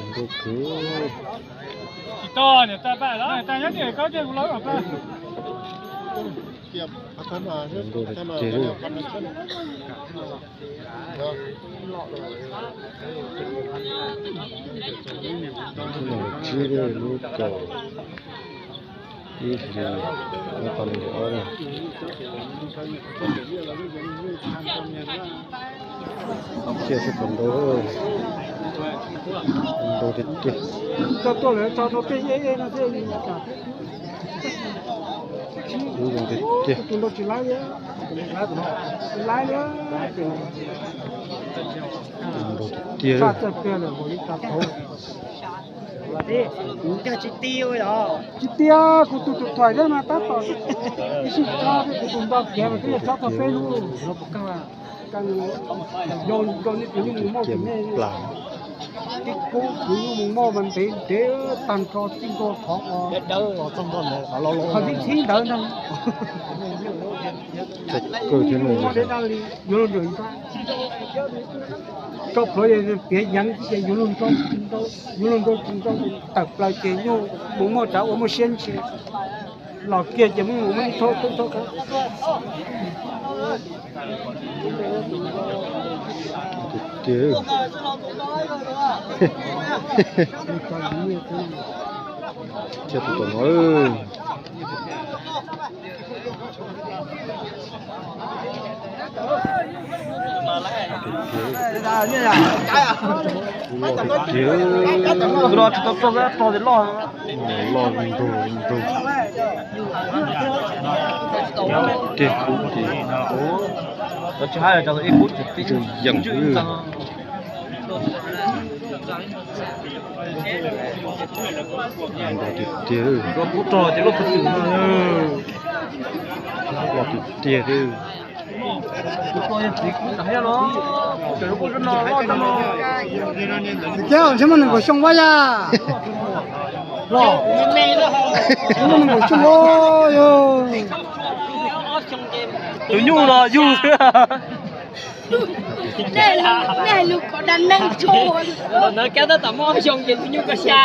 Ntuj khwv. Ntuj tiag tiag. Lub tsib lub kaum ib hlis ob phav nees nkaum ob na. Ciaj sib pom ntau, ntau tiag tiag. Lub zoo tiag tiag. Ntau tiag tiag. Tsis tiag, kuv tus tus thuam thiab mas tab tom ib sij tso kuv tus nto kiav mas twb yog tsob tau peb lub. Rau nej tus nyuj mus moj tus nej, tib kub tus nyuj mus moj mas ntev ntev tag nrho txij ntua qhov, qhov tib txhib ntawd ntag. Yuav luag nraum, koj plhuav piav yeev ces yuav luag nrau, yuav luag nrau tsis nrau, tawm plaws ces nyuj mus muaj tsav ua muaj siab ntsis, los kiag ces muaj mus muaj ib thab tub thab ka. Tiag, thiab tus tom no. Loj tiag tiag. Loj tsis tau txog, txog tias loj. Loj ntug ntug. Tiag kub tiag. Tsis hais cov ib kub yeem. Loj tiag tiag. Loj tiag tiag. Ntshe muaj nees nkaum xyoo vaj yam. Loj, muaj nees nkaum xyoo os. Tus nyuj los yug xwb. Nej hais lus kom dag neeg tso. Ntawd kab tab tom muaj ob xyoo ces tus nyuj koj xya.